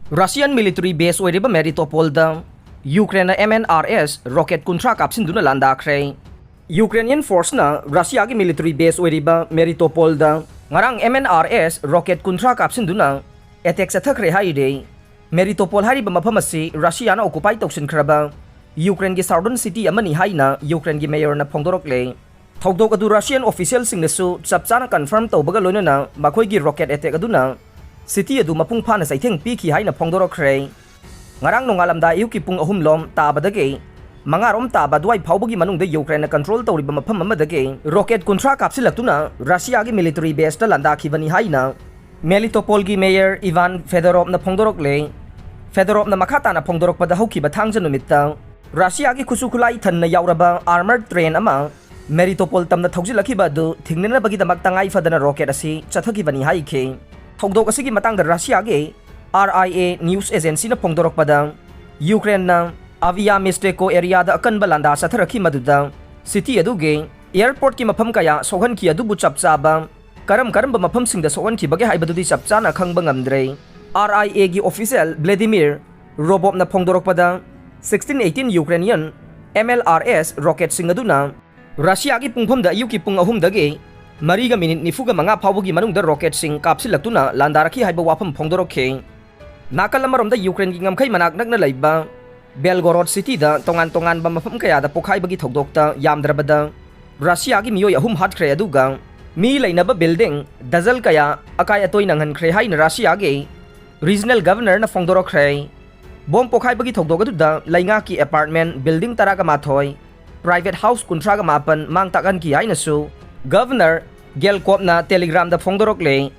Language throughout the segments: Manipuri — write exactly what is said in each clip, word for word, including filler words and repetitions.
Russian military base ꯑꯣꯏꯔꯤꯕ Melitopolꯗ Ukraineꯅ M L R S rocket ꯀꯨꯟꯊ꯭ꯔꯥ ꯀꯥꯞꯁꯤꯟꯗꯨꯅ ꯂꯥꯟꯗꯥꯈ꯭ꯔꯦ꯫ Ukrainian forceꯅ Russiaꯒꯤ military base ꯑꯣꯏꯔꯤꯕ Melitopolꯗ ꯉꯔꯥꯡ M L R S rocket ꯀꯨꯟꯊ꯭ꯔꯥ ꯀꯥꯞꯁꯤꯟꯗꯨꯅ attack ꯆꯠꯊꯈ꯭ꯔꯦ ꯍꯥꯏꯔꯦ꯫ Melitopol ꯍꯥꯏꯔꯤꯕ ꯃꯐꯝ ꯑꯁꯤ Russiaꯅ occupy ꯇꯧꯁꯤꯟꯈ꯭ꯔꯕ Ukraineꯒꯤ southern city ꯑꯃꯅꯤ ꯍꯥꯏꯅ Ukraineꯒꯤ mayorꯅ ꯐꯣꯡꯗꯣꯔꯛꯂꯦ꯫ ꯊꯧꯗꯣꯛ ꯑꯗꯨ Russian officialꯁꯤꯡꯅꯁꯨ ꯆꯞ ꯆꯥꯅ confirm ꯇꯧꯕꯒ ꯂꯣꯏꯅꯅ ꯃꯈꯣꯏꯒꯤ rocket attack ꯑꯗꯨꯅ city ꯑꯗꯨ ꯃꯄꯨꯡ ꯐꯥꯅ ꯆꯩꯊꯦꯡ ꯄꯤꯈꯤ ꯍꯥꯏꯅ ꯐꯣꯡꯗꯣꯔꯛꯈ꯭ꯔꯦ꯫ ꯉꯔꯥꯡ ꯅꯣꯡꯉꯥꯜꯂꯝꯗꯥꯏ ꯑꯌꯨꯛꯀꯤ ꯄꯨꯡ ꯑꯍꯨꯝ ꯂꯣꯝ ꯇꯥꯕꯗꯒꯤ ꯃꯉꯥ ꯔꯣꯝ ꯇꯥꯕ ꯑꯗꯨꯋꯥꯏ ꯐꯥꯎꯕꯒꯤ ꯃꯅꯨꯡꯗ Ukraineꯅ control ꯇꯧꯔꯤꯕ ꯃꯐꯝ ꯑꯃꯗꯒꯤ rocket ꯀꯨꯟꯊ꯭ꯔꯥ ꯀꯥꯞꯁꯤꯜꯂꯛꯇꯨꯅ Russiaꯒꯤ military baseꯇ ꯂꯥꯟꯗꯥꯈꯤꯕꯅꯤ ꯍꯥꯏꯅ Melitopolꯒꯤ mayor Ivan Fedorovꯅ ꯐꯣꯡꯗꯣꯔꯛꯂꯦ꯫ Fedorovꯅ ꯃꯈꯥ ꯇꯥꯅ ꯐꯣꯡꯗꯣꯔꯛꯄꯗ, ꯍꯧꯈꯤꯕ ꯊꯥꯡꯖ ꯅꯨꯃꯤꯠꯇ Russiaꯒꯤ ꯈꯨꯠꯁꯨ ꯈꯨꯠꯂꯥꯏ ꯊꯟꯅ ꯌꯥꯎꯔꯕ armored train ꯑꯃ Melitopol ꯇꯝꯅ ꯊꯧꯖꯤꯜꯂꯛꯈꯤꯕ ꯑꯗꯨ ꯊꯤꯡꯅꯅꯕꯒꯤꯗꯃꯛ ꯇꯉꯥꯏ ꯐꯗꯅ rocket ꯑꯁꯤ ꯆꯠꯊꯈꯤꯕꯅꯤ ꯍꯥꯏꯈꯤ꯫ ꯊꯧꯗꯣꯛ ꯑꯁꯤꯒꯤ ꯃꯇꯥꯡꯗ Russiaꯒꯤ R I A news agencyꯅ ꯐꯣꯡꯗꯣꯔꯛꯄꯗ, Ukraineꯅ Avia Mesteko areaꯗ ꯑꯀꯟꯕ ꯂꯥꯟꯗꯥ ꯆꯠꯊꯔꯛꯈꯤ, ꯃꯗꯨꯗ city ꯑꯗꯨꯒꯤ airportꯀꯤ ꯃꯐꯝ ꯀꯌꯥ ꯁꯣꯛꯍꯟꯈꯤ, ꯑꯗꯨꯕꯨ ꯆꯞ ꯆꯥꯕ ꯀꯔꯝ ꯀꯔꯝꯕ ꯃꯐꯝꯁꯤꯡꯗ ꯁꯣꯛꯍꯟꯈꯤꯕꯒꯦ ꯍꯥꯏꯕꯗꯨꯗꯤ ꯆꯞ ꯆꯥꯅ ꯈꯪꯕ ꯉꯝꯗ꯭ꯔꯦ꯫ R I Aꯒꯤ official Vladimir Robovꯅ ꯐꯣꯡꯗꯣꯔꯛꯄꯗ, sixteen eighteen Ukrainian M L R S rocketꯁꯤꯡ ꯑꯗꯨꯅ Russiaꯒꯤ ꯄꯨꯡꯐꯝꯗ ꯑꯌꯨꯛꯀꯤ ꯄꯨꯡ ꯑꯍꯨꯝꯗꯒꯤ ꯃꯔꯤꯒ minute ꯅꯤꯐꯨꯒ ꯃꯉꯥ ꯐꯥꯎꯕꯒꯤ ꯃꯅꯨꯡꯗ rocketꯁꯤꯡ ꯀꯥꯞꯁꯤꯜꯂꯛꯇꯨꯅ ꯂꯥꯟꯗꯥꯔꯛꯈꯤ ꯍꯥꯏꯕ ꯋꯥꯐꯝ ꯐꯣꯡꯗꯣꯔꯛꯈꯤ꯫ ꯅꯥꯀꯜ ꯑꯃꯔꯣꯝꯗ Ukraineꯒꯤ ꯉꯝꯈꯩ ꯃꯅꯥꯛ ꯅꯛꯅ ꯂꯩꯕ Belgorod cityꯗ ꯇꯣꯉꯥꯟ ꯇꯣꯉꯥꯟꯕ ꯃꯐꯝ ꯀꯌꯥꯗ ꯄꯣꯈꯥꯏꯕꯒꯤ ꯊꯧꯗꯣꯛꯇ ꯌꯥꯝꯗ꯭ꯔꯕꯗ Russiaꯒꯤ ꯃꯤꯑꯣꯏ ꯑꯍꯨꯝ ꯍꯥꯠꯈ꯭ꯔꯦ, ꯑꯗꯨꯒ ꯃꯤ ꯂꯩꯅꯕ building dozen ꯀꯌꯥ ꯑꯀꯥꯏ ꯑꯇꯣꯏ ꯅꯪꯍꯟꯈ꯭ꯔꯦ ꯍꯥꯏꯅ Russiaꯒꯤ regional governorꯅ ꯐꯣꯡꯗꯣꯔꯛꯈ꯭ꯔꯦ꯫ Bomb ꯄꯣꯈꯥꯏꯕꯒꯤ ꯊꯧꯗꯣꯛ ꯑꯗꯨꯗ ꯂꯩꯉꯥꯛꯀꯤ apartment building ꯇꯔꯥꯒ ꯃꯥꯊꯣꯏ, private house ꯀꯨꯟꯊ꯭ꯔꯥꯒ ꯃꯥꯄꯟ ꯃꯥꯡ ꯇꯥꯛꯍꯟꯈꯤ ꯍꯥꯏꯅꯁꯨ Governor Gelkovꯅ Telegramꯗ ꯐꯣꯡꯗꯣꯔꯛꯂꯦ꯫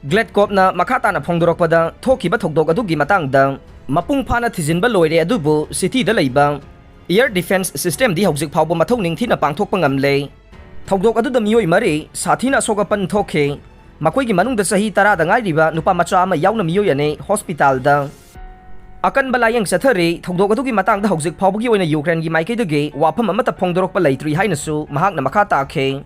Gelkovꯅ ꯃꯈꯥ ꯇꯥꯅ ꯐꯣꯡꯗꯣꯔꯛꯄꯗ, ꯊꯣꯛꯈꯤꯕ ꯊꯧꯗꯣꯛ ꯑꯗꯨꯒꯤ ꯃꯇꯥꯡꯗ ꯃꯄꯨꯡ ꯐꯥꯅ ꯊꯤꯖꯤꯟꯕ ꯂꯣꯏꯔꯦ, ꯑꯗꯨꯕꯨ cityꯗ ꯂꯩꯕ air defence systemꯗꯤ ꯍꯧꯖꯤꯛ ꯐꯥꯎꯕ ꯃꯊꯧ ꯅꯤꯡꯊꯤꯅ ꯄꯥꯡꯊꯣꯛꯄ ꯉꯝꯂꯦ꯫ ꯊꯧꯗꯣꯛ ꯑꯗꯨꯗ ꯃꯤꯑꯣꯏ ꯃꯔꯤ ꯁꯥꯊꯤꯅ ꯑꯁꯣꯛ ꯑꯄꯟ ꯊꯣꯛꯈꯤ꯫ ꯃꯈꯣꯏꯒꯤ ꯃꯅꯨꯡꯗ ꯆꯍꯤ ꯇꯔꯥꯗ ꯉꯥꯏꯔꯤꯕ ꯅꯨꯄꯥ ꯃꯆꯥ ꯑꯃ ꯌꯥꯎꯅ ꯃꯤꯑꯣꯏ ꯑꯅꯤ hospitalꯗ ꯑꯀꯟꯕ ꯂꯥꯌꯦꯡ ꯆꯠꯊꯔꯤ꯫ ꯊꯧꯗꯣꯛ ꯑꯗꯨꯒꯤ ꯃꯇꯥꯡꯗ ꯍꯧꯖꯤꯛ ꯐꯥꯎꯕꯒꯤ ꯑꯣꯏꯅ Ukraineꯒꯤ ꯃꯥꯏꯀꯩꯗꯒꯤ ꯋꯥꯐꯝ ꯑꯃꯠꯇ ꯐꯣꯡꯗꯣꯔꯛꯄ ꯂꯩꯇ꯭ꯔꯤ ꯍꯥꯏꯅꯁꯨ ꯃꯍꯥꯛꯅ ꯃꯈꯥ ꯇꯥꯈꯤ꯫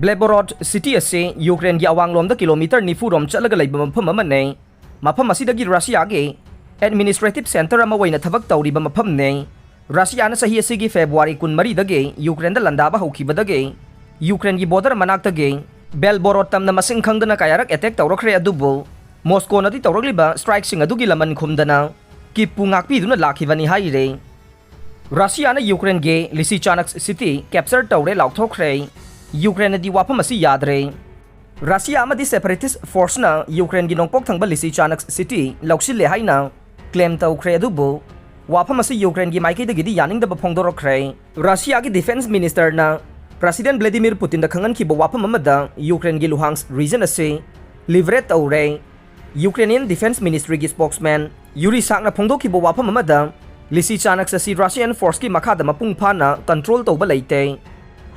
Belgorod city ꯑꯁꯤ Ukraineꯒꯤ ꯑꯋꯥꯡꯂꯣꯝꯗ kilometre ꯅꯤꯐꯨ ꯔꯣꯝ ꯆꯠꯂꯒ ꯂꯩꯕ ꯃꯐꯝ ꯑꯃꯅꯤ꯫ ꯃꯐꯝ ꯑꯁꯤꯗꯒꯤ ꯔꯁꯤꯌꯥꯒꯤ administrative centre ꯑꯃ ꯑꯣꯏꯅ ꯊꯕꯛ ꯇꯧꯔꯤꯕ ꯃꯐꯝꯅꯤ꯫ ꯔꯁꯤꯌꯥꯅ ꯆꯍꯤ ꯑꯁꯤꯒꯤ ꯐꯦꯕ꯭ꯔꯨꯋꯥꯔꯤ ꯀꯨꯟꯃꯔꯤꯗꯒꯤ ꯌꯨꯀ꯭ꯔꯦꯟꯗ ꯂꯥꯟꯗꯥꯕ ꯍꯧꯈꯤꯕꯗꯒꯤ ꯌꯨꯀ꯭ꯔꯦꯟꯒꯤ border ꯃꯅꯥꯛꯇꯒꯤ ꯕꯦꯜꯕꯣꯔꯣꯗ ꯇꯝꯅ ꯃꯁꯤꯡ ꯈꯪꯗꯅ ꯀꯌꯥꯔꯛ attack ꯇꯧꯔꯛꯈ꯭ꯔꯦ, ꯑꯗꯨꯕꯨ ꯃꯣꯁꯀꯣꯅꯗꯤ ꯇꯧꯔꯛꯂꯤꯕ strikeꯁꯤꯡ ꯑꯗꯨꯒꯤ ꯂꯃꯟ ꯈꯨꯝꯗꯅ ꯀꯤꯞꯄꯨ ꯉꯥꯛꯄꯤꯗꯨꯅ ꯂꯥꯛꯈꯤꯕꯅꯤ ꯍꯥꯏꯔꯤ꯫ ꯔꯁꯤꯌꯥꯅ ꯌꯨꯀ꯭ꯔꯦꯟꯒꯤ ꯂꯤꯁꯤꯆꯥꯅꯛꯁ city capture ꯇꯧꯔꯦ ꯂꯥꯎꯊꯣꯛꯈ꯭ꯔꯦ꯫ ꯌꯨꯀ꯭ꯔꯦꯟꯅꯗꯤ ꯋꯥꯐꯝ ꯑꯁꯤ ꯌꯥꯗ꯭ꯔꯦ꯫ ꯔꯁꯤꯌꯥ ꯑꯃꯗꯤ separatist forceꯅ ꯌꯨꯀ꯭ꯔꯦꯟꯒꯤ ꯅꯣꯡꯄꯣꯛ ꯊꯪꯕ ꯂꯤꯁꯤꯆꯥꯅꯛꯁ city ꯂꯧꯁꯤꯜꯂꯦ ꯍꯥꯏꯅ claim ꯇꯧꯈ꯭ꯔꯦ, ꯑꯗꯨꯕꯨ ꯋꯥꯐꯝ ꯑꯁꯤ ꯌꯨꯀ꯭ꯔꯦꯟꯒꯤ ꯃꯥꯏꯀꯩꯗꯒꯤꯗꯤ ꯌꯥꯅꯤꯡꯗꯕ ꯐꯣꯡꯗꯣꯔꯛꯈ꯭ꯔꯦ꯫ ꯔꯁꯤꯌꯥꯒꯤ defence ministerꯅ President Vladimir Putinꯗ ꯈꯪꯍꯟꯈꯤꯕ ꯋꯥꯐꯝ ꯑꯃꯗ ꯌꯨꯀ꯭ꯔꯦꯟꯒꯤ ꯂꯨꯍꯥꯟꯁ region ꯑꯁꯤ liberate ꯇꯧꯔꯦ꯫ Ukrainian Defence Ministryꯒꯤ spokesman ꯌꯨꯔꯤ ꯁꯥꯛꯅ ꯐꯣꯡꯗꯣꯛꯈꯤꯕ ꯋꯥꯐꯝ ꯑꯃꯗ, ꯂꯤꯁꯤꯆꯥꯅꯛꯁ ꯑꯁꯤ Russian forceꯀꯤ ꯃꯈꯥꯗ ꯃꯄꯨꯡ ꯐꯥꯅ control ꯇꯧꯕ ꯂꯩꯇꯦ꯫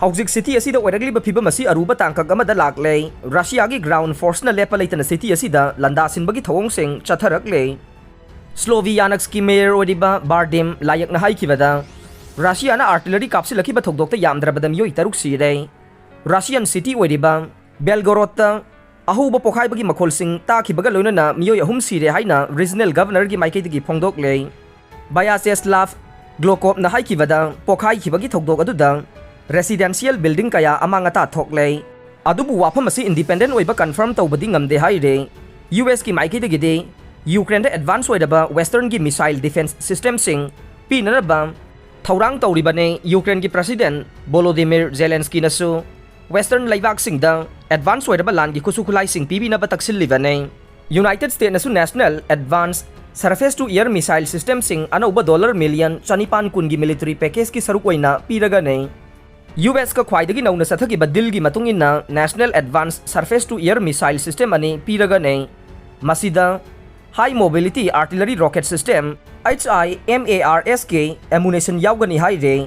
ꯍꯧꯖꯤꯛ city ꯑꯁꯤꯗ ꯑꯣꯏꯔꯛꯂꯤꯕ ꯐꯤꯕꯝ ꯑꯁꯤ ꯑꯔꯨꯕ ꯇꯥꯡꯀꯛ ꯑꯃꯗ ꯂꯥꯛꯂꯦ꯫ ꯔꯁꯤꯌꯥꯒꯤ ground forceꯅ ꯂꯦꯞꯄ ꯂꯩꯇꯅ city ꯑꯁꯤꯗ ꯂꯥꯟꯗꯥꯁꯤꯟꯕꯒꯤ ꯊꯧꯑꯣꯡꯁꯤꯡ ꯆꯠꯊꯔꯛꯂꯦ꯫ ꯁ꯭ꯂꯣꯚꯤꯌꯥꯅꯛꯁꯀꯤ mayor ꯑꯣꯏꯔꯤꯕ ꯕꯥꯔꯗꯤꯝ ꯂꯥꯌꯛꯅ ꯍꯥꯏꯈꯤꯕꯗ, ꯔꯁꯤꯌꯥꯅ artillery ꯀꯥꯞꯁꯤꯜꯂꯛꯈꯤꯕ ꯊꯧꯗꯣꯛꯇ ꯌꯥꯝꯗ꯭ꯔꯕꯗ ꯃꯤꯑꯣꯏ ꯇꯔꯨꯛ ꯁꯤꯔꯦ꯫ Russian city ꯑꯣꯏꯔꯤꯕ ꯕꯦꯜꯒꯣꯔꯣꯗꯇ ꯑꯍꯧꯕ ꯄꯣꯈꯥꯏꯕꯒꯤ ꯃꯈꯣꯜꯁꯤꯡ ꯇꯥꯈꯤꯕꯒ ꯂꯣꯏꯅꯅ ꯃꯤꯑꯣꯏ ꯑꯍꯨꯝ ꯁꯤꯔꯦ ꯍꯥꯏꯅ regional governorꯒꯤ ꯃꯥꯏꯀꯩꯗꯒꯤ ꯐꯣꯡꯗꯣꯛꯂꯦ꯫ ꯕꯌꯥꯆꯦꯁꯂꯥꯚ ꯒ꯭ꯂꯣꯀꯣꯞꯅ ꯍꯥꯏꯈꯤꯕꯗ, ꯄꯣꯈꯥꯏꯈꯤꯕꯒꯤ ꯊꯧꯗꯣꯛ ꯑꯗꯨꯗ residential building ꯀꯌꯥ ꯑꯃꯥꯡ ꯑꯇꯥ ꯊꯣꯛꯂꯦ꯫ ꯑꯗꯨꯕꯨ ꯋꯥꯐꯝ ꯑꯁꯤ independent ꯑꯣꯏꯕ confirm ꯇꯧꯕꯗꯤ ꯉꯝꯗꯦ ꯍꯥꯏꯔꯦ꯫ USꯀꯤ ꯃꯥꯏꯀꯩꯗꯒꯤꯗꯤ ꯌꯨꯀ꯭ꯔꯦꯟꯗ advance ꯑꯣꯏꯔꯕ westernꯒꯤ missile defence systemꯁꯤꯡ ꯄꯤꯅꯅꯕ ꯊꯧꯔꯥꯡ ꯇꯧꯔꯤꯕꯅꯤ꯫ ꯌꯨꯀ꯭ꯔꯦꯟꯒꯤ President ꯚꯣꯂꯣꯗꯤꯃꯤꯔ ꯖꯦꯂꯦꯟꯁꯀꯤꯅꯁꯨ western ꯂꯩꯕꯥꯛꯁꯤꯡꯗ advance ꯑꯣꯏꯔꯕ ꯂꯥꯟꯒꯤ ꯈꯨꯠꯁꯨ ꯈꯨꯠꯂꯥꯏꯁꯤꯡ ꯄꯤꯕꯤꯅꯕ ꯇꯛꯁꯤꯜꯂꯤꯕꯅꯤ꯫ United Statesꯅꯁꯨ national advance surface to air missile systemꯁꯤꯡ ꯑꯅꯧꯕ dollar million ꯆꯅꯤꯄꯥꯟ ꯀꯨꯟꯒꯤ military packageꯀꯤ ꯁꯔꯨꯛ ꯑꯣꯏꯅ ꯄꯤꯔꯒꯅꯤ꯫ USꯀ ꯈ꯭ꯋꯥꯏꯗꯒꯤ ꯅꯧꯅ ꯆꯠꯊꯈꯤꯕ dealꯒꯤ ꯃꯇꯨꯡ ꯏꯟꯅ national advance surface to air missile system ꯑꯅꯤ ꯄꯤꯔꯒꯅꯤ꯫ ꯃꯁꯤꯗ high mobility artillery rocket system, HIMARSꯀꯤ ammunition ꯌꯥꯎꯒꯅꯤ ꯍꯥꯏꯔꯦ꯫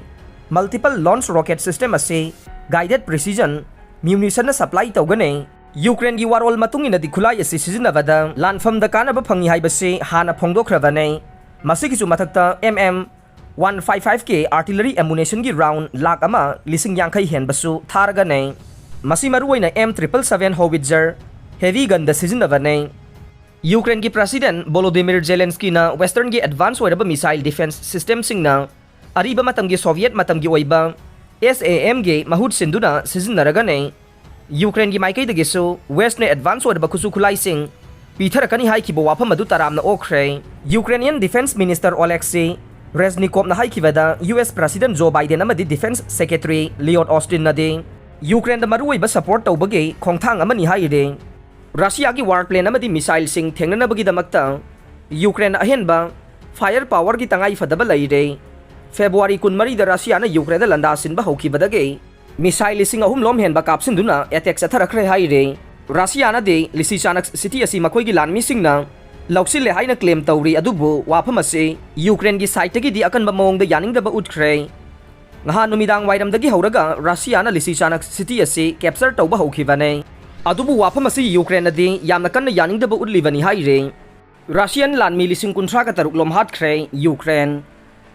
Multiple launch rocket system ꯑꯁꯤ guided precision munitionꯅ supply ꯇꯧꯒꯅꯤ꯫ ꯌꯨꯀ꯭ꯔꯦꯟꯒꯤ ꯋꯥꯔꯣꯜ ꯃꯇꯨꯡ ꯏꯟꯅꯗꯤ ꯈꯨꯠꯂꯥꯏ ꯑꯁꯤ ꯁꯤꯖꯤꯟꯅꯕꯗ ꯂꯥꯟꯐꯝꯗ ꯀꯥꯟꯅꯕ ꯐꯪꯏ ꯍꯥꯏꯕꯁꯤ ꯍꯥꯟꯅ ꯐꯣꯡꯗꯣꯛꯈ꯭ꯔꯕꯅꯤ꯫ ꯃꯁꯤꯒꯤꯁꯨ ꯃꯊꯛꯇ MM one five fiveꯀꯤ artillery ammunitionꯒꯤ round lakh ꯑꯃ ꯂꯤꯁꯤꯡ ꯌꯥꯡꯈꯩ ꯍꯦꯟꯕꯁꯨ ꯊꯥꯔꯒꯅꯤ꯫ ꯃꯁꯤ ꯃꯔꯨꯑꯣꯏꯅ M triple seven howitzer heavy gunꯗ ꯁꯤꯖꯤꯟꯅꯕꯅꯤ꯫ ꯌꯨꯀ꯭ꯔꯦꯟꯒꯤ President Volodymyr Zelenskyꯅ Westernꯒꯤ advance ꯑꯣꯏꯔꯕ missile defense systemꯁꯤꯡꯅ ꯑꯔꯤꯕ ꯃꯇꯝꯒꯤ Soviet ꯃꯇꯝꯒꯤ ꯑꯣꯏꯕ SAMꯒꯤ ꯃꯍꯨꯠ ꯁꯤꯟꯗꯨꯅ ꯁꯤꯖꯤꯟꯅꯔꯒꯅꯤ꯫ ꯌꯨꯀ꯭ꯔꯦꯟꯒꯤ ꯃꯥꯏꯀꯩꯗꯒꯤꯁꯨ Westꯅ advance ꯑꯣꯏꯔꯕ ꯈꯨꯠꯁꯨ ꯈꯨꯠꯂꯥꯏꯁꯤꯡ ꯄꯤꯊꯔꯛꯀꯅꯤ ꯍꯥꯏꯈꯤꯕ ꯋꯥꯐꯝ ꯑꯗꯨ ꯇꯔꯥꯝꯅ ꯑꯣꯛꯈ꯭ꯔꯦ꯫ Ukrainian Defense Minister Oleksiy Reznikovꯅ ꯍꯥꯏꯈꯤꯕꯗ, US President Joe Biden ꯑꯃꯗꯤ Defense Secretary Lloyd Austinꯅꯗꯤ ꯌꯨꯀ꯭ꯔꯦꯟꯗ ꯃꯔꯨꯑꯣꯏꯕ support ꯇꯧꯕꯒꯤ ꯈꯣꯡꯊꯥꯡ ꯑꯃꯅꯤ ꯍꯥꯏꯔꯤ꯫ ꯔꯁꯤꯌꯥꯒꯤ war plane ꯑꯃꯗꯤ missileꯁꯤꯡ ꯊꯦꯡꯅꯅꯕꯒꯤꯗꯃꯛꯇ ꯌꯨꯀ꯭ꯔꯦꯟ ꯑꯍꯦꯟꯕ fire powerꯒꯤ ꯇꯉꯥꯏ ꯐꯗꯕ ꯂꯩꯔꯦ꯫ ꯐꯦꯕ꯭ꯔꯨꯋꯥꯔꯤ ꯀꯨꯟꯃꯔꯤꯗ ꯔꯁꯤꯌꯥꯅ ꯌꯨꯀ꯭ꯔꯦꯟꯗ ꯂꯥꯟꯗꯥꯁꯤꯟꯕ ꯍꯧꯈꯤꯕꯗꯒꯤ missile ꯂꯤꯁꯤꯡ ꯑꯍꯨꯝ ꯂꯣꯝ ꯍꯦꯟꯕ ꯀꯥꯞꯁꯤꯟꯗꯨꯅ attack ꯆꯠꯊꯔꯛꯈ꯭ꯔꯦ ꯍꯥꯏꯔꯦ꯫ ꯔꯁꯤꯌꯥꯅꯗꯤ Lysychansk city ꯑꯁꯤ ꯃꯈꯣꯏꯒꯤ ꯂꯥꯟꯃꯤꯁꯤꯡꯅ ꯂꯧꯁꯤꯜꯂꯦ ꯍꯥꯏꯅ claim ꯇꯧꯔꯤ, ꯑꯗꯨꯕꯨ ꯋꯥꯐꯝ ꯑꯁꯤ ꯌꯨꯀ꯭ꯔꯦꯟꯒꯤ sideꯇꯒꯤꯗꯤ ꯑꯀꯟꯕ ꯃꯑꯣꯡꯗ ꯌꯥꯅꯤꯡꯗꯕ ꯎꯠꯈ꯭ꯔꯦ꯫ ꯉꯍꯥꯟ ꯅꯨꯃꯤꯗꯥꯡ ꯋꯥꯏꯔꯝꯗꯒꯤ ꯍꯧꯔꯒ ꯔꯁꯤꯌꯥꯅ Lysychansk city ꯑꯁꯤ capture ꯇꯧꯕ ꯍꯧꯈꯤꯕꯅꯦ꯫ ꯑꯗꯨꯕꯨ ꯋꯥꯐꯝ ꯑꯁꯤ ꯌꯨꯀ꯭ꯔꯦꯟꯅꯗꯤ ꯌꯥꯝꯅ ꯀꯟꯅ ꯌꯥꯅꯤꯡꯗꯕ ꯎꯠꯂꯤꯕꯅꯤ ꯍꯥꯏꯔꯤ꯫ Russian ꯂꯥꯟꯃꯤ ꯂꯤꯁꯤꯡ ꯀꯨꯟꯊ꯭ꯔꯥꯒ ꯇꯔꯨꯛ ꯂꯣꯝ ꯍꯥꯠꯈ꯭ꯔꯦ ꯌꯨꯀ꯭ꯔꯦꯟ꯫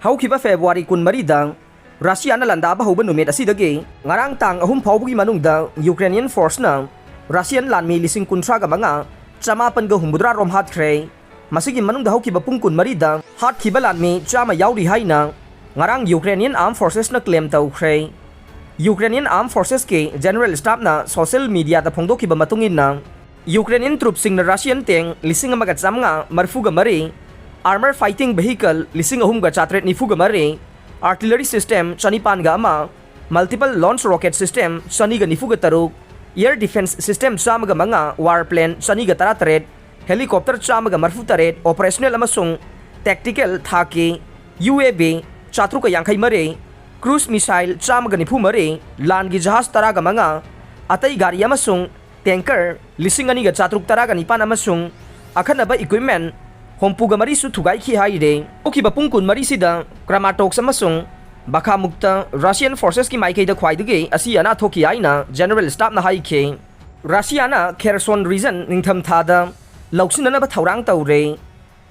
ꯍꯧꯈꯤꯕ ꯐꯦꯕ꯭ꯔꯨꯋꯥꯔꯤ ꯀꯨꯟꯃꯔꯤꯗ ꯔꯁꯤꯌꯥꯅ ꯂꯥꯟꯗꯥꯕ ꯍꯧꯕ ꯅꯨꯃꯤꯠ ꯑꯁꯤꯗꯒꯤ ꯉꯔꯥꯡ ꯇꯥꯡ ꯑꯍꯨꯝ ꯐꯥꯎꯕꯒꯤ ꯃꯅꯨꯡꯗ Ukrainian forceꯅ Russian ꯂꯥꯟꯃꯤ ꯂꯤꯁꯤꯡ ꯀꯨꯟꯊ꯭ꯔꯥꯒ ꯃꯉꯥ, ꯆꯃꯥꯄꯟꯒ ꯍꯨꯝꯐꯨꯇꯔꯥ ꯔꯣꯝ ꯍꯥꯠꯈ꯭ꯔꯦ꯫ ꯃꯁꯤꯒꯤ ꯃꯅꯨꯡꯗ ꯍꯧꯈꯤꯕ ꯄꯨꯡ ꯀꯨꯟꯃꯔꯤꯗ ꯍꯥꯠꯈꯤꯕ ꯂꯥꯟꯃꯤ ꯆꯥꯝꯃ ꯌꯥꯎꯔꯤ ꯍꯥꯏꯅ ꯉꯔꯥꯡ Ukrainian Armed Forcesꯅ claim ꯇꯧꯈ꯭ꯔꯦ꯫ Ukrainian Armed Forcesꯀꯤ General Staffꯅ social mediaꯗ ꯐꯣꯡꯗꯣꯛꯈꯤꯕ ꯃꯇꯨꯡ ꯏꯟꯅ, Ukrainian troops ꯁꯤꯡꯅ Russian tank ꯂꯤꯁꯤꯡ ꯑꯃꯒ ꯆꯥꯝꯃꯉꯥ ꯃꯔꯤꯐꯨꯒ ꯃꯔꯤ, armor fighting vehicle ꯂꯤꯁꯤꯡ ꯑꯍꯨꯝꯒ ꯆꯥꯇ꯭ꯔꯦꯠ ꯅꯤꯐꯨꯒ ꯃꯔꯤ, artillery system ꯆꯅꯤꯄꯥꯟꯒ ꯑꯃ, multiple launch rocket system ꯆꯅꯤꯒ ꯅꯤꯐꯨꯒ ꯇꯔꯨꯛ, air defense system ꯆꯥꯝꯃꯒ ꯃꯉꯥ, war plane ꯆꯅꯤꯒ ꯇꯔꯥꯇꯔꯦꯠ, helicopter ꯆꯥꯝꯃꯒ ꯃꯔꯤꯐꯨꯇꯔꯦꯠ, operational ꯑꯃꯁꯨꯡ tactical ꯊꯥꯛꯀꯤ UAV ꯆꯥꯇ꯭ꯔꯨꯛꯀ ꯌꯥꯡꯈꯩ ꯃꯔꯤ, cruise missile ꯆꯥꯝꯃꯒ ꯅꯤꯐꯨ ꯃꯔꯤ, ꯂꯥꯟꯒꯤ ꯖꯍꯥꯖ ꯇꯔꯥꯒ ꯃꯉꯥ, ꯑꯇꯩ ꯒꯥꯔꯤ ꯑꯃꯁꯨꯡ tanker ꯂꯤꯁꯤꯡ ꯑꯅꯤꯒ ꯆꯥꯇ꯭ꯔꯨꯛ ꯇꯔꯥꯒ ꯅꯤꯄꯥꯟ ꯑꯃꯁꯨꯡ ꯑꯈꯟꯅꯕ equipment ꯍꯨꯝꯐꯨꯒ ꯃꯔꯤꯁꯨ ꯊꯨꯒꯥꯏꯈꯤ ꯍꯥꯏꯔꯦ꯫ ꯍꯧꯈꯤꯕ ꯄꯨꯡ ꯀꯨꯟꯃꯔꯤꯁꯤꯗ Kramatorsk ꯑꯃꯁꯨꯡ Bakhmutꯇ Russian forcesꯀꯤ ꯃꯥꯏꯀꯩꯗ ꯈ꯭ꯋꯥꯏꯗꯒꯤ ꯑꯁꯤ ꯑꯅꯥ ꯊꯣꯛꯈꯤ ꯍꯥꯏꯅ General Staffꯅ ꯍꯥꯏꯈꯤ꯫ ꯔꯁꯤꯌꯥꯅ Kherson region ꯅꯤꯡꯊꯝꯊꯥꯗ ꯂꯧꯁꯤꯟꯅꯅꯕ ꯊꯧꯔꯥꯡ ꯇꯧꯔꯦ꯫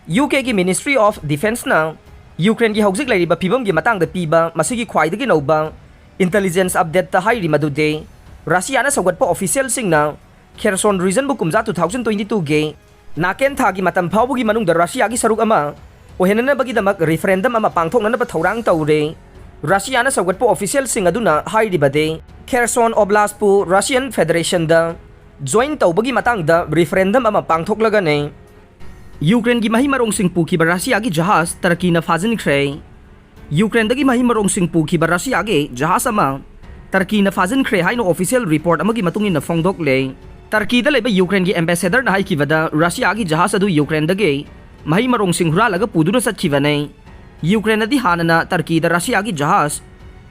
UKꯒꯤ Ministry of Defenceꯅ ꯌꯨꯀ꯭ꯔꯦꯟꯒꯤ ꯍꯧꯖꯤꯛ ꯂꯩꯔꯤꯕ ꯐꯤꯕꯝꯒꯤ ꯃꯇꯥꯡꯗ ꯄꯤꯕ ꯃꯁꯤꯒꯤ ꯈ꯭ꯋꯥꯏꯗꯒꯤ ꯅꯧꯕ intelligence updateꯇ ꯍꯥꯏꯔꯤ ꯃꯗꯨꯗꯤ, ꯔꯁꯤꯌꯥꯅ ꯁꯧꯒꯠꯄ officialꯁꯤꯡꯅ Kherson regionꯕꯨ ꯀꯨꯝꯖꯥ two thousand twenty twoꯒꯤ ꯅꯥꯀꯦꯟ ꯊꯥꯒꯤ ꯃꯇꯝ ꯐꯥꯎꯕꯒꯤ ꯃꯅꯨꯡꯗ ꯔꯁꯤꯌꯥꯒꯤ ꯁꯔꯨꯛ ꯑꯃ ꯑꯣꯏꯍꯟꯅꯅꯕꯒꯤꯗꯃꯛ ꯔꯤꯐꯔꯦꯟꯗꯝ ꯑꯃ ꯄꯥꯡꯊꯣꯛꯅꯅꯕ ꯊꯧꯔꯥꯡ ꯇꯧꯔꯦ꯫ ꯔꯁꯤꯌꯥꯅ ꯁꯧꯒꯠꯄ ꯑꯣꯐꯤꯁꯤꯌꯦꯜꯁꯤꯡ ꯑꯗꯨꯅ ꯍꯥꯏꯔꯤꯕꯗꯤ, ꯈꯦꯔꯁꯣꯟ ꯑꯣꯕ꯭ꯂꯥꯁꯄꯨ ꯔꯁꯤꯌꯥꯟ ꯐꯦꯗꯔꯦꯁꯟꯗ ꯖꯣꯏꯟ ꯇꯧꯕꯒꯤ ꯃꯇꯥꯡꯗ ꯔꯤꯐꯔꯦꯟꯗꯝ ꯑꯃ ꯄꯥꯡꯊꯣꯛꯂꯒꯅꯤ꯫ ꯌꯨꯀ꯭ꯔꯦꯟꯒꯤ ꯃꯍꯩ ꯃꯔꯣꯡꯁꯤꯡ ꯄꯨꯈꯤꯕ ꯔꯁꯤꯌꯥꯒꯤ ꯖꯍꯥꯖ ꯇꯔꯀꯤꯅ ꯐꯥꯖꯤꯟꯈ꯭ꯔꯦ꯫ ꯌꯨꯀ꯭ꯔꯦꯟꯗꯒꯤ ꯃꯍꯩ ꯃꯔꯣꯡꯁꯤꯡ ꯄꯨꯈꯤꯕ ꯔꯁꯤꯌꯥꯒꯤ ꯖꯍꯥꯖ ꯑꯃ ꯇꯔꯀꯤꯅ ꯐꯥꯖꯤꯟꯈ꯭ꯔꯦ ꯍꯥꯏꯅ ꯑꯣꯐꯤꯁꯤꯌꯦꯜ ꯔꯤꯄꯣꯔꯠ ꯑꯃꯒꯤ ꯃꯇꯨꯡ ꯏꯟꯅ ꯐꯣꯡꯗꯣꯛꯂꯦ꯫ ꯇꯔꯀꯤꯗ ꯂꯩꯕ ꯌꯨꯀ꯭ꯔꯦꯟꯒꯤ ꯑꯦꯝꯕꯦꯁꯦꯗꯔꯅ ꯍꯥꯏꯈꯤꯕꯗ, ꯔꯁꯤꯌꯥꯒꯤ ꯖꯍꯥꯖ ꯑꯗꯨ ꯌꯨꯀ꯭ꯔꯦꯟꯗꯒꯤ ꯃꯍꯩ ꯃꯔꯣꯡꯁꯤꯡ ꯍꯨꯔꯥꯜꯂꯒ ꯄꯨꯗꯨꯅ ꯆꯠꯈꯤꯕꯅꯦ꯫ ꯌꯨꯀ꯭ꯔꯦꯟꯅꯗꯤ ꯍꯥꯟꯅꯅ ꯇꯔꯀꯤꯗ ꯔꯁꯤꯌꯥꯒꯤ ꯖꯍꯥꯖ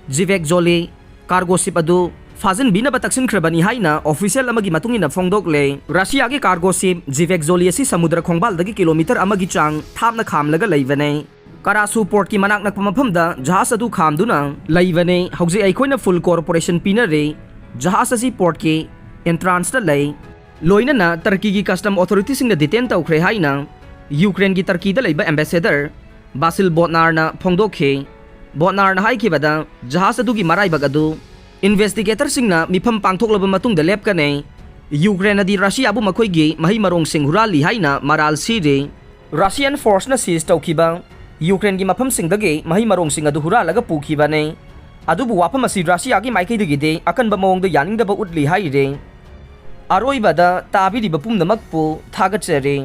ꯖꯤꯚꯦꯛ ꯖꯣꯂꯤ ꯀꯥꯔꯒꯣ ꯁꯤꯞ ꯑꯗꯨ ꯐꯥꯖꯤꯟꯕꯤꯅꯕ ꯇꯛꯁꯤꯟꯈ꯭ꯔꯕꯅꯤ ꯍꯥꯏꯅ ꯑꯣꯐꯤꯁꯤꯌꯦꯜ ꯑꯃꯒꯤ ꯃꯇꯨꯡ ꯏꯟꯅ ꯐꯣꯡꯗꯣꯛꯂꯦ꯫ ꯔꯁꯤꯌꯥꯒꯤ ꯀꯥꯔꯒꯣ ꯁꯤꯞ ꯖꯤꯚꯦꯛ ꯖꯣꯂꯤ ꯑꯁꯤ ꯁꯃꯨꯗ꯭ꯔ ꯈꯣꯡꯕꯥꯜꯗꯒꯤ ꯀꯤꯂꯣꯃꯤꯇꯔ ꯑꯃꯒꯤ ꯆꯥꯡ ꯊꯥꯞꯅ ꯈꯥꯝꯂꯒ ꯂꯩꯕꯅꯦ꯫ ꯀꯔꯥꯁꯨ ꯄꯣꯔꯠꯀꯤ ꯃꯅꯥꯛ ꯅꯛꯄ ꯃꯐꯝꯗ ꯖꯍꯥꯖ ꯑꯗꯨ ꯈꯥꯝꯗꯨꯅ ꯂꯩꯕꯅꯦ꯫ ꯍꯧꯖꯤꯛ ꯑꯩꯈꯣꯏꯅ ꯐꯨꯜ ꯀꯣꯑꯣꯄꯔꯦꯁꯟ ꯄꯤꯅꯔꯦ꯫ ꯖꯍꯥꯖ ꯑꯁꯤ ꯄꯣꯔꯠꯀꯤ ꯑꯦꯟꯇ꯭ꯔꯥꯟꯁꯇ ꯂꯩ꯫ ꯂꯣꯏꯅꯅ ꯇꯔꯀꯤꯒꯤ ꯀꯁꯇꯝ ꯑꯣꯊꯣꯔꯤꯇꯤꯁꯤꯡꯅ ꯗꯤꯇꯦꯟ ꯇꯧꯈ꯭ꯔꯦ ꯍꯥꯏꯅ ꯌꯨꯀ꯭ꯔꯦꯟꯒꯤ ꯇꯔꯀꯤꯗ ꯂꯩꯕ ꯑꯦꯝꯕꯦꯁꯦꯗꯔ ꯕꯥꯁꯤꯜ ꯕꯣꯠꯅꯥꯔꯅ ꯐꯣꯡꯗꯣꯛꯈꯤ꯫ ꯕꯣꯠꯅꯥꯔꯅ ꯍꯥꯏꯈꯤꯕꯗ, ꯖꯍꯥꯖ ꯑꯗꯨꯒꯤ ꯃꯔꯥꯏꯕꯛ ꯑꯗꯨ ꯏꯟꯚꯦꯁꯇꯤꯒꯦꯇꯔꯁꯤꯡꯅ ꯃꯤꯐꯝ ꯄꯥꯡꯊꯣꯛꯂꯕ ꯃꯇꯨꯡꯗ ꯂꯦꯞꯀꯅꯤ꯫ ꯌꯨꯀ꯭ꯔꯦꯟꯅꯗꯤ ꯔꯁꯤꯌꯥꯕꯨ ꯃꯈꯣꯏꯒꯤ ꯃꯍꯩ ꯃꯔꯣꯡꯁꯤꯡ ꯍꯨꯔꯥꯜꯂꯤ ꯍꯥꯏꯅ ꯃꯔꯥꯜ ꯁꯤꯔꯤ꯫ ꯔꯁꯤꯌꯥꯟ ꯐꯣꯔꯁꯅ ꯁꯤꯖ ꯇꯧꯈꯤꯕ ꯌꯨꯀ꯭ꯔꯦꯟꯒꯤ ꯃꯐꯝꯁꯤꯡꯗꯒꯤ ꯃꯍꯩ ꯃꯔꯣꯡꯁꯤꯡ ꯑꯗꯨ ꯍꯨꯔꯥꯜꯂꯒ ꯄꯨꯈꯤꯕꯅꯤ꯫ ꯑꯗꯨꯕꯨ ꯋꯥꯐꯝ ꯑꯁꯤ ꯔꯁꯤꯌꯥꯒꯤ ꯃꯥꯏꯀꯩꯗꯒꯤꯗꯤ ꯑꯀꯟꯕ ꯃꯑꯣꯡꯗ ꯌꯥꯅꯤꯡꯗꯕ ꯎꯠꯂꯤ ꯍꯥꯏꯔꯤ꯫ ꯑꯔꯣꯏꯕꯗ ꯇꯥꯕꯤꯔꯤꯕ ꯄꯨꯝꯅꯃꯛꯄꯨ ꯊꯥꯒꯠꯆꯔꯤ꯫